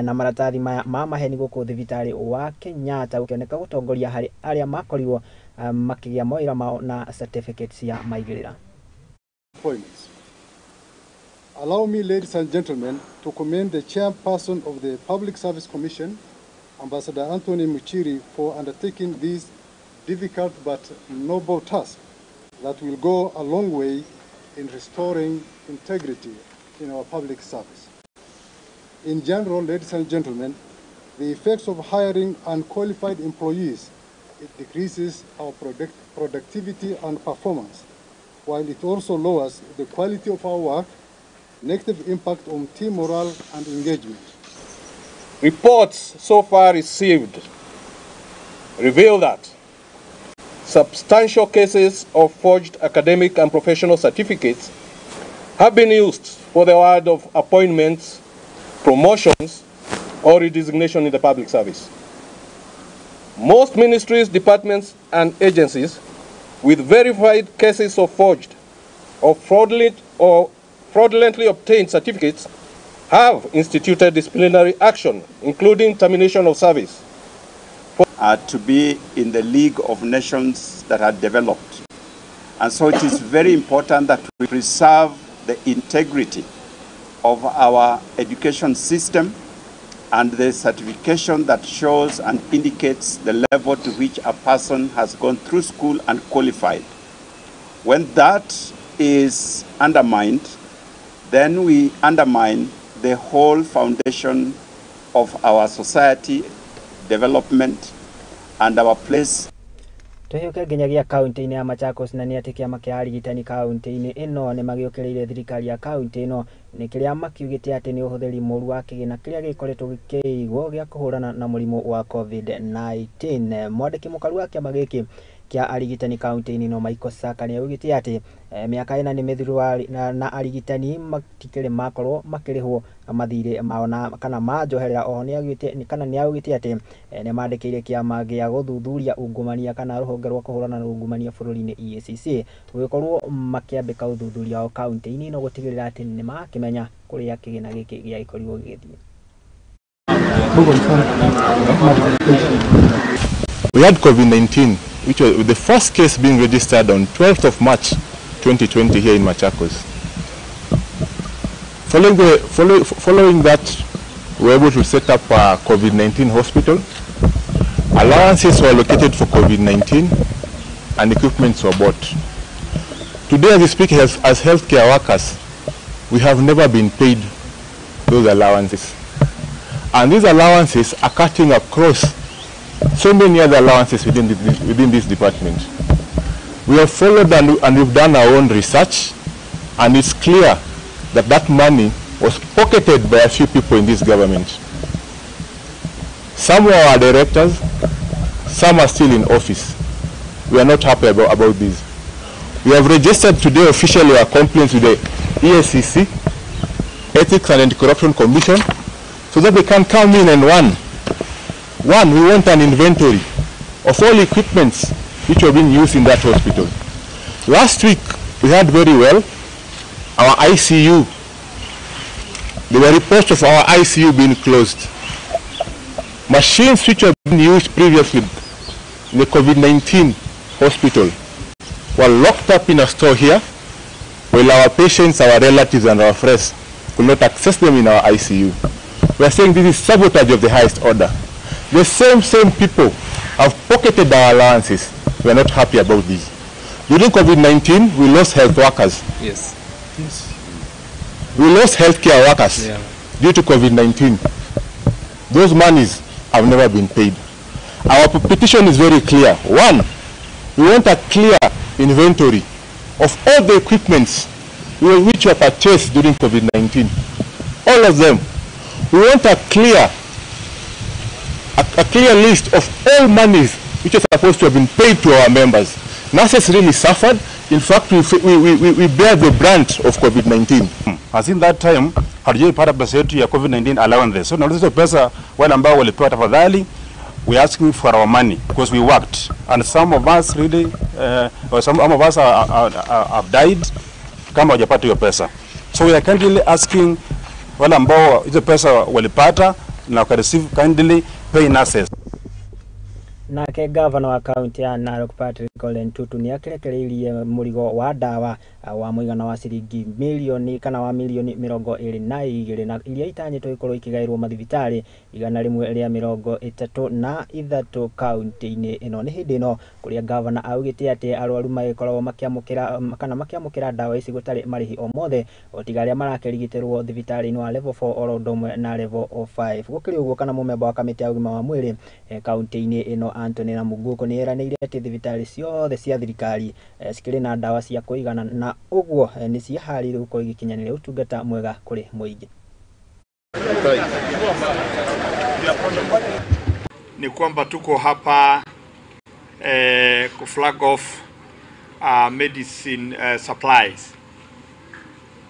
na maratathi maya ma maheni gũkũ thibitarĩ wa Kenyatta gũkĩoneka gũtongoria harĩ arĩa makorirwo makĩgĩa mawĩra mao na certificate cia maigĩrĩra. Points. Allow me, ladies and gentlemen, to commend the chairperson of the Public Service Commission, Ambassador Anthony Muchiri, for undertaking this difficult but noble task that will go a long way in restoring integrity in our public service. In general, ladies and gentlemen, the effects of hiring unqualified employees, it decreases our productivity and performance, while it also lowers the quality of our work, negative impact on team morale and engagement. Reports so far received reveal that substantial cases of forged academic and professional certificates have been used for the award of appointments, promotions, or redesignation in the public service. Most ministries, departments, and agencies with verified cases of forged or fraudulently obtained certificates have instituted disciplinary action, including termination of service. To be in the League of Nations that are developed. And so it is very important that we preserve the integrity of our education system and the certification that shows and indicates the level to which a person has gone through school and qualified. When that is undermined, then we undermine the whole foundation of our society, development, and our place. Tũhĩũke nginyagia kaunti-inĩ ya Machakos, na nĩ atĩ kĩama kĩa arigitani kaunti-inĩ ĩno nĩ magĩũkĩrĩire thirikari ya kaunti ĩno nĩ kĩrĩa makiugĩte atĩ nĩ ũhũthĩri mũru wa kĩgĩna kĩrĩa gĩkoretwo gĩkĩigwo gĩa kũhũrana na mũrimũ wa COVID-19. Mwandĩki mũkaru wa kĩama gĩkĩ kĩa arigitani kaunti-inĩ ĩno Michael Saka nĩ augĩte atĩ mĩaka 4 nĩ mĩthiru na arigitani matikĩrĩ makorwo makĩrĩhwo mathirĩ mao na kana manjoherera. Oho nĩ augĩte kana nĩ augĩte atĩ nĩ mandĩkĩire kĩama gĩa gũthuthuria ungumania kana rũhonge rwa kũhũrana na ungumania bũrũri-inĩ EACC gũgĩkorwo makĩambĩka ũthuthuria wao kaunti-inĩ ĩno gũtigĩrĩra atĩ nĩ makĩmenya kũrĩa kĩgĩna gĩkĩ gĩagĩkorirwo gĩgĩthiĩ. We had COVID-19, which was the first case being registered on 12th of March 2020 here in Machakos. Following that, we were able to set up a COVID-19 hospital. Allowances were allocated for COVID-19 and equipments were bought. Today, as we speak, as healthcare workers, we have never been paid those allowances. And these allowances are cutting across so many other allowances within this department. We have followed and we've done our own research, and it's clear that that money was pocketed by a few people in this government. Some were our directors, some are still in office. We are not happy about this. We have registered today officially our complaints with the EACC, Ethics and Anti-Corruption Commission, so that they can come in and one, we want an inventory of all equipments which were being used in that hospital. Last week, we heard very well our ICU. There were reports of our ICU being closed. Machines which were being used previously in the COVID-19 hospital were locked up in a store here, while our patients, our relatives, and our friends could not access them in our ICU. We are saying this is sabotage of the highest order. The same people have pocketed our allowances. We are not happy about this. During COVID-19, we lost health workers. Yes. Yes. We lost healthcare workers due to COVID-19. Those monies have never been paid. Our petition is very clear. One, we want a clear inventory of all the equipments which were purchased during COVID-19. All of them. We want a clear list of all monies which are supposed to have been paid to our members. Nurses really suffered. In fact, we bear the brunt of COVID-19. As in that time, hatujaipata pesa yetu ya COVID-19 allowance. So nauliza pesa wale ambao walipewa, tafadhali, we are asking for our money because we worked, and some of us really, or some of us have died kama hawajapata hiyo pesa. So we are kindly asking wale ambao hizo pesa walipata na wakareceive, kindly pay nurses. Nake gavana wa kaunti ya Narok Patrick Ole Ntutu nĩ akĩrekereirie mũrigo wa ndawa wa mũigana wa ciringi milioni kana wa milioni 22 na iria itanyĩtwo ikorwo ikĩgaĩrwo mathibitarĩ 133 kaunti-inĩ ĩno. Nĩ hĩndĩ ĩno kũrĩa gavana augĩte atĩ arwaru magĩkoragwo makĩamũkĩra kana makĩamũkĩra ndawa ici gũtarĩ marĩhi o mothe o tiga arĩa marakĩrigitĩrwo thibitarĩ-inĩ wa level 4 oro ũndũ ũmwe na level 5. Gũkĩrĩ ũguo, kana mũmemba wa kamĩtĩ ya ũgima wa mwĩrĩ kaunti-inĩ ĩno Anthony Namuguko nĩ eranĩire atĩ thibitarĩ ciothe cia thirikari cikĩrĩ na ndawa cia kũigana na ũguo nĩ ciĩharĩirie gũkorwo igĩkinyanĩria ũtungata mwega kũrĩ mũingĩ. Ni kwamba tuko hapa ku flag off medicine supplies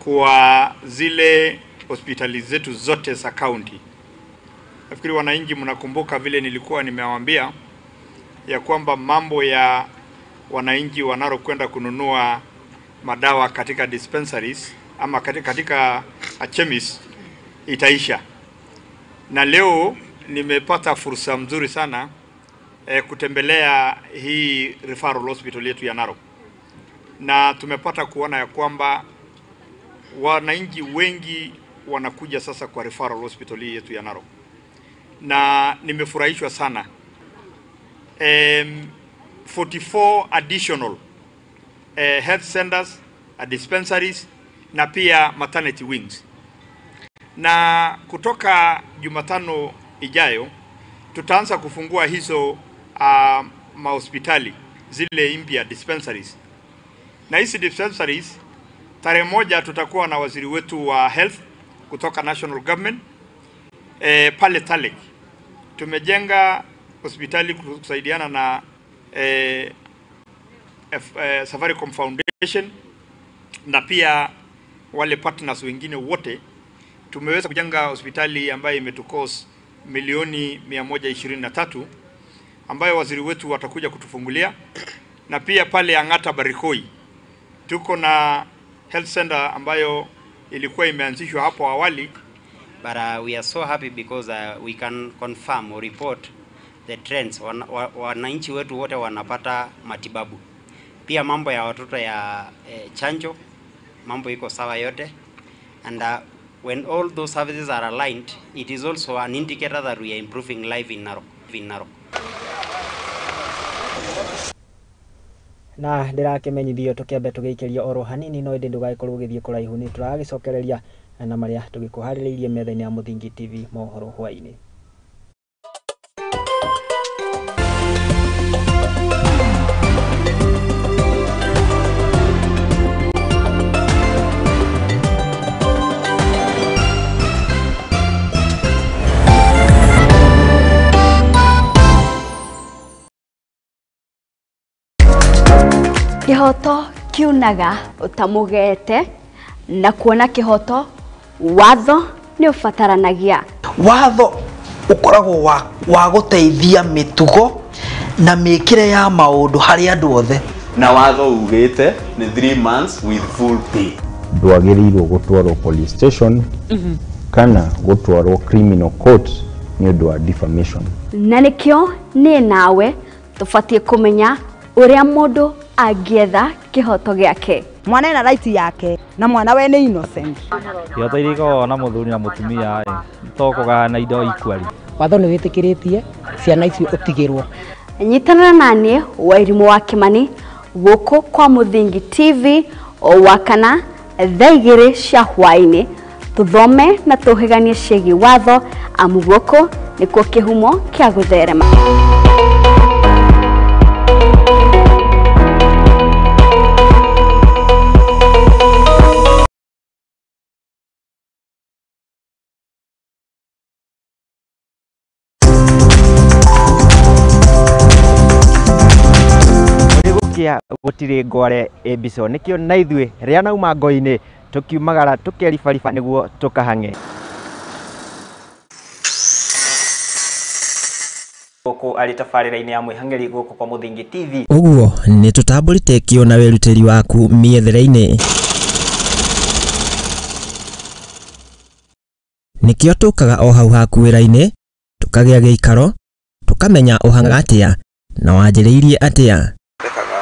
kwa zile hospitali zetu zote za county. Nafikiri wananchi mnakumbuka vile nilikuwa nimewaambia ya kwamba mambo ya wananchi wanarokwenda kununua madawa katika dispensaries ama katika chemist itaisha. Na leo nimepata fursa mzuri sana kutembelea hii referral hospital yetu ya Narok, na tumepata kuona ya kwamba wananchi wengi wanakuja sasa kwa referral hospital hii yetu ya Narok, na nimefurahishwa sana. 44 additional health centers, dispensaries na pia maternity wings. Na kutoka Jumatano ijayo tutaanza kufungua hizo mahospitali zile mpya dispensaries. Na hizi dispensaries tarehe 1 tutakuwa na waziri wetu wa health kutoka national government pale Talek. Tumejenga hospitali kusaidiana na Safaricom Foundation na pia wale partners wengine wote. Tumeweza kujenga hospitali ambayo imetukos milioni 123 ambayo waziri wetu watakuja kutufungulia. Na pia pale Ang'ata Barikoi tuko na health center ambayo ilikuwa imeanzishwa hapo awali. But we are so happy because we can confirm or report the trends. Wananchi wetu wote wanapata matibabu. Pia mambo ya watoto ya chanjo, mambo iko sawa yote. And when all those services are aligned, it is also an indicator that we are improving life in Narok. In Narok. Na ndĩrakĩmenyithio tũkĩambe tũgĩikĩria oro hanini no ĩndĩ ndũgagĩkorwo ũgĩthiĩ kũraihu nĩ tũragĩcokereria na marĩa tũgĩkũharĩrĩirie metha-inĩ ya Mũthingi TV mohoro hwaĩ-inĩ. Kĩhoto kiunaga ũtamũgete na kuona kĩhoto watho nĩ ũbataranagia. Watho ũkoragwo wa gũteithia mĩtugo na mĩkĩre ya maũndũ harĩ andũ othe. Na watho ugĩte nĩ 3 months with full pay. Ndwagĩrĩirwo gũtwarwo police station kana gũtwarwo criminal court nĩ ũndũ wa defamation. Na nĩkĩo niĩ nawe tũbatiĩ kũmenya ũrĩa mũndũ angĩetha kĩhoto gĩake. Mwana ena right yake na mwana we nĩ innocent. Kĩhoto iria ikoragwo na mũthuri na mũtumia to kũgayana indo equally. Watho nĩ wĩtĩkĩrĩtie ciana icio ũtigĩrwo. Nyitanĩra naniĩ Wairimũ wa Kimani gũkũ kwa Mũthingi TV o wakana thaa 2 cia hwaĩ-inĩ, tũthome na tũhĩganie ciĩgiĩ watho, amu gũkũ nĩkuo kĩhumo kĩa gũtherema. Gũkĩa gũtirĩ ngware ĩmbico, nĩkĩo na ithuĩ rĩa nauma ngo-inĩ tũkiumagara tũkeribariba nĩguo tũkahang'e. Gũkũ arĩ tabarĩra-inĩ ya mwĩhang'eri gũkũ kwa Mũthingi TV. Ũguo nĩ tũtambũrĩte kĩo na wĩrutĩri waku mĩethere-inĩ. Nĩkĩo tũkaga o hau haku wĩra-inĩ, tũkagĩa gĩikaro, tũkamenya ũhang'aga atĩa na wanjĩrĩirie atĩa. Thondekaga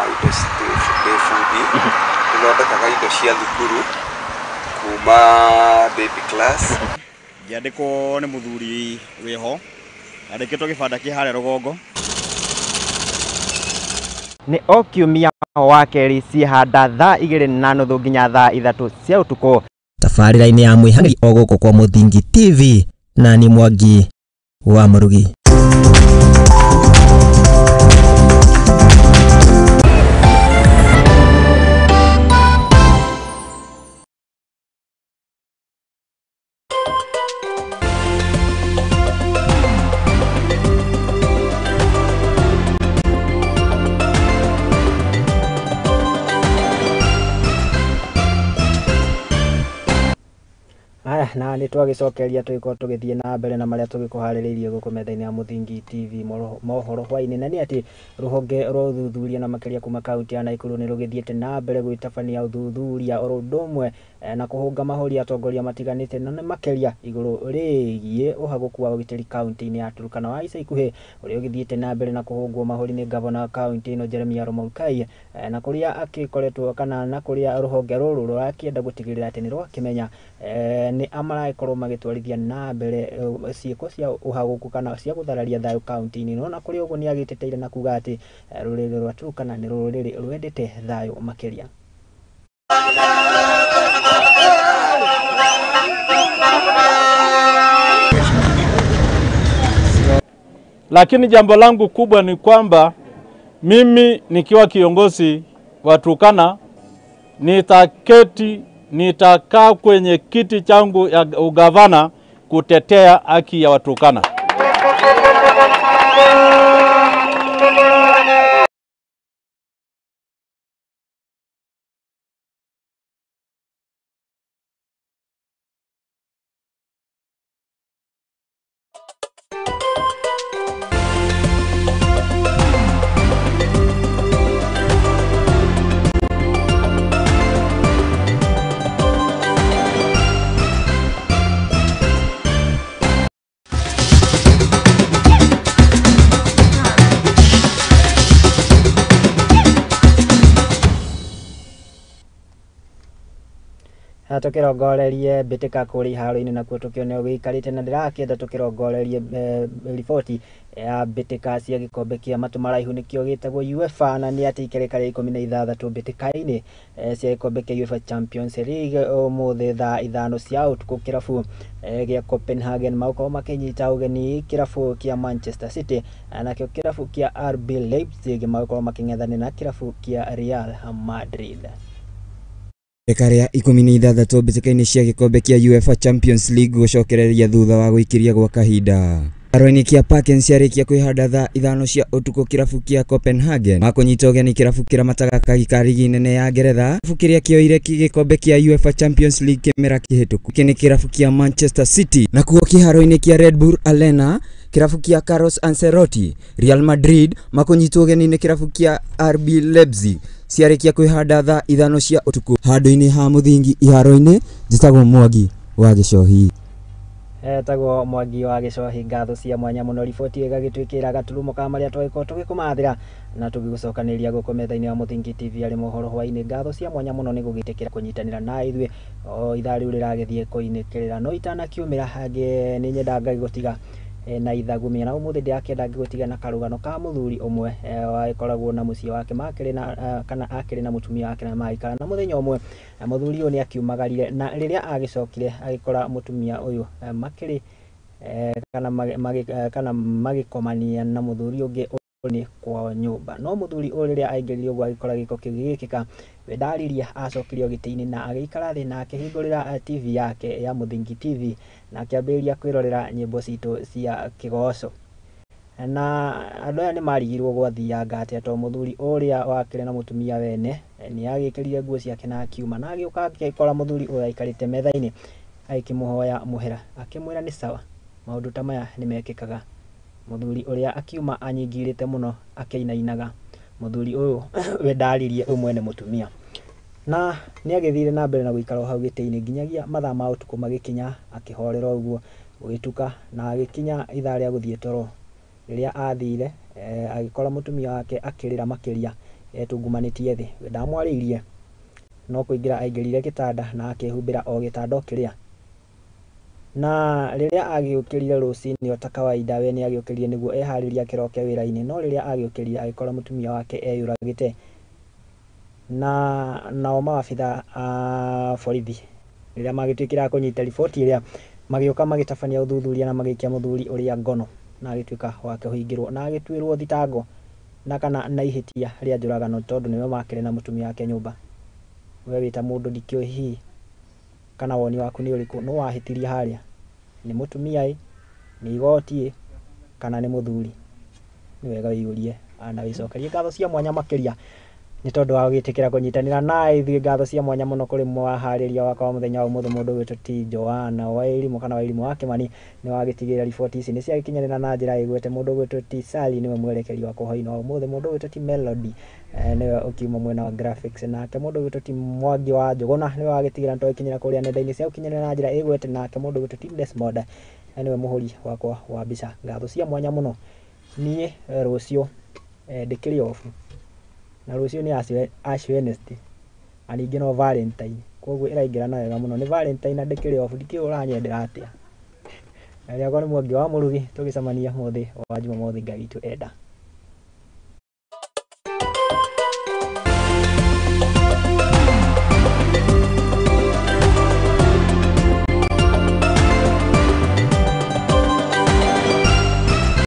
indo ndĩ bundi, nĩthondekaga indo cia thukuru kuma baby class. Ngĩandĩkwo nĩ mũthuri wĩho, andĩkĩtwo gĩbanda kĩ harĩa rũgongo. Nĩ o kiumia wa kerĩ ciĩhanda thaa 2:30 nginya thaa 3 cia ũtukũ. Tabarĩra-inĩ ya mwĩhang'eri o gũkũ kwa Mũthingi TV, na ni Mwangi wa Mũrugi. Aya, na nĩ twagĩcokeria tũgĩkorwo tũgĩthiĩ na mbere na marĩa tũgĩkũharĩrĩirie gũkũ metha-inĩ ya Mũthingi TV mohoro hwaĩ-inĩ, na nĩ atĩ rũhonge rwa ũthuthuria na makĩria kuma kaunti ya Nakuru nĩ rũgĩthiĩte na mbere gwĩtabania ũthuthuria oro ũndũ ũmwe na kũhũnga mahũri atongoria matiganĩte na nĩ makĩria igũrũ rĩgiĩ ũhagũku wa ũgitĩri kaunti-inĩ ya Turkana wa ica ikuhĩ ũrĩa ũgĩthiĩte na mbere na kũhũngwo mahũri nĩ gavana wa kaunti ĩno Jeremiah Lomorukai, na kũrĩa agĩkoretwo kana na kũrĩa rũhonge rũrũ rũrakĩenda gũtigĩrĩra atĩ nĩ rwakĩmenya nĩ amaragĩkorwo magĩtwarithia na mbere ciĩko cia ũhagũku kana cia gũthararia thayũ kaunti-inĩ ĩno, na kũrĩ ũguo nĩ agĩteteire na kuga atĩ rũrĩrĩ rwa Turkana nĩ rũrĩrĩ rwendete thayũ makĩria. Lakini jambo langu kubwa ni kwamba mimi nikiwa kiongozi wa Turkana nitakaa kwenye kiti changu ya ugavana kutetea haki ya Waturkana. Tũkĩrongorerie mbĩtĩka kũrĩa iharo-inĩ nakuo tũkĩone ũgĩikarĩte na ndĩrakĩenda tũkĩrongorerie riboti ya mbĩtĩka cia gĩkombe kĩa matũ maraihu nĩkĩo gĩtagwo UEFA, na nĩ atĩ ikereka rĩa 16 mbĩtĩka-inĩ cia gĩkombe kĩa UEFA Champions League ũmũthĩ thaa 5 cia ũtukũ kĩrabu gĩa Copenhagen magũkorwo makĩnyita ũgeni kĩrabu kĩa Manchester City, nakĩo kĩrabu kĩa RB Leipzig magũkorwo makĩng'ethanĩra na kĩrabu kĩa Real Madrid. Reka rĩa 16 mbĩtĩka-inĩ cia gĩkombe kĩa UEFA Champions League gũcokereria thutha wa gũikĩria gwa kahinda. Kĩharo-inĩ kĩa Parken ciarĩkia kwĩhanda thaa 5 cia ũtukũ kĩrabu kĩa Copenhagen makũnyita ũgeni kĩrabu kĩramataga kagi ka rigi nene ya Ngeretha, kĩrabu kĩrĩa kĩoire gĩkombe kĩa UEFA Champions League kĩmera kĩhĩtũku. Gĩkĩ nĩ kĩrabu kĩa Manchester City. Nakuo kĩharo-inĩ kĩa Red Bull Arena kĩrabu kĩa Carlos Ancelotti Real Madrid makũnyitwo ũgeni nĩ kĩrabu kĩa RB Leipzig ciarĩkia kwĩhanda thaa 5 cia ũtukũ. Handũ-inĩ ha Mũthingi iharo-inĩ, njĩtagwo Mwangi wa Gĩcohi. Etagwo Mwangi wa Gĩcohi, ngatho cia mwanya mũno. Riboti ĩgagĩtwĩkĩra gaturumo ka marĩa twagĩkorwo tũgĩkũmathĩra na tũgĩgũcokanĩria gũkũ metha-inĩ ya Mũthingi TV arĩ mohoro hwaĩ-inĩ. Ngatho cia mwanya mũno nĩ gũgĩtĩkĩra kũnyitanĩra na ithuĩ o ithaa rĩu rĩragĩthiĩ kũinĩkĩrĩra, no itanakiumĩra hangĩ nĩ nyendaga ngagĩgũtiga na ithagumia. Na ũmũthĩ ndĩrakĩenda ngĩgũtiga na karũgano ka mũthuri ũmwe wagĩkoragwo na mũciĩ wake makĩrĩ na kana akĩrĩ na mũtumia wake na magĩikara. Na mũthenya ũmwe mũthuri ũyũ nĩ akiumagarire, na rĩrĩa agĩcokire agĩkora mũtumia ũyũ makĩrĩ kana magĩkomania na mũthuri ũngĩ nĩ kwao nyũmba. No mũthuri ũyũ rĩrĩa aingĩrire ũguo agĩkora gĩko kĩu gĩgĩkĩka, we ndaririe, acokirio gĩtĩ-inĩ na agĩikara thĩ na akĩhingũrĩra TV yake ya Mũthingi TV na akĩambĩrĩria kwĩrorera nyĩmbo citũ cia kĩgoco. Na andũ aya nĩ marigirwo gwathianga atĩa, tondũ mũthuri ũrĩa wakĩrĩ na mũtumia wene nĩ agĩkĩrire nguo ciake na akiuma, na agĩũka agĩkora mũthuri ũyũ aikarĩte metha-inĩ agĩkĩmũhoya mũhera, akĩmwĩra nĩ sawa, maũndũ ta maya nĩ mekĩkaga. Mũthuri ũrĩa akiuma anyingirĩte mũno akĩinainaga. Mũthuri ũyũ we ndaririe ũyũ mwene mũtumia, na nĩ agĩthire na mbere na gũikara o hau gĩtĩ-inĩ nginyagia mathaa ma ũtukũ magĩkinya, akĩhorera ũguo gũgĩtuka, na agĩkinya ithaa rĩa gũthiĩ toro. Rĩrĩa athire agĩkora mũtumia wake akĩrĩra makĩria etungumanĩtie thĩ. We ndamwarĩirie, no kũingĩra aingĩrire gĩtanda na akĩhumbĩra o gĩtanda o kĩrĩa. Na rĩrĩa agĩũkĩrire rũcinĩ o ta kawaida, we nĩ agĩũkĩrire nĩguo eharĩrie akĩroke wĩra-inĩ, no rĩrĩa agĩũkĩrire agĩkora mũtumia wake eyũragĩte. Na nao maabitha a borithi rĩrĩa magĩtuĩkire a kũnyita riboti ĩrĩa, magĩũka magĩtabania ũthuthuria na magĩikia mũthuri ũrĩa ngono, na agĩtuĩka wa kũhingĩrwo na agĩtuĩrwo thitango na kana na ihĩtia rĩa njũragano, tondũ nĩwe makĩrĩ na mũtumia wake nyũmba. We wĩta mũndũ ndikĩũĩ hihi kana woni waku nĩ ũrĩkũ, nũ wahĩtirie harĩa? Nĩ mũtumia ĩ, nĩ igoti ĩ, kana nĩ mũthuri? Nĩ wega wĩyũrie na wĩcokerie. Ngatho cia mwanya makĩria nĩ tondũ wa gwĩtĩkĩra kũnyitanĩra na ithuĩ. Ngatho cia mwanya mũno kũrĩ mwaharĩria wakwa wa mũthenya wa ũmũthĩ, mũndũ ũgwĩtwo T Joanna Wairimu kana Wairimu wa Kĩmani, nĩ wagĩtigĩrĩra riboti ici nĩ ciagĩkinyanĩra na njĩra ĩgwete. Mũndũ ũgwĩtwo T Sally nĩwe mwerekeri wakwa hwaĩ-inĩ wa ũmũthĩ. Mũndũ ũgwĩtwo T Melody nĩwe ũkiuma mwena wa graphics, nake mũndũ ũgwĩtwo T Mwangi wa Njũgũna nĩwe wagĩtigĩrĩra nĩtwagĩkinyĩra kũrĩa nenda-inĩ cia gũkinyanĩra na njĩra ĩgwete, nake mũndũ ũgwĩtwo T Desmond nĩwe mũhũri wakwa wa mbica. Ngatho cia mwanya mũno. Niĩ rũciũ ndĩkĩrĩ off, na rũciũ nĩ Ash Wednesday na ningĩ no Valentine, koguo ĩraingĩrana wega mũno. Nĩ Valentine na ndĩkĩrĩ off, ndikĩũĩ ũranyendera atĩa. Rĩakwa nĩ Mwangi wa Mũrugi, tũgĩcemania mũthĩ wa Jumamothi, Ngai witũ enda.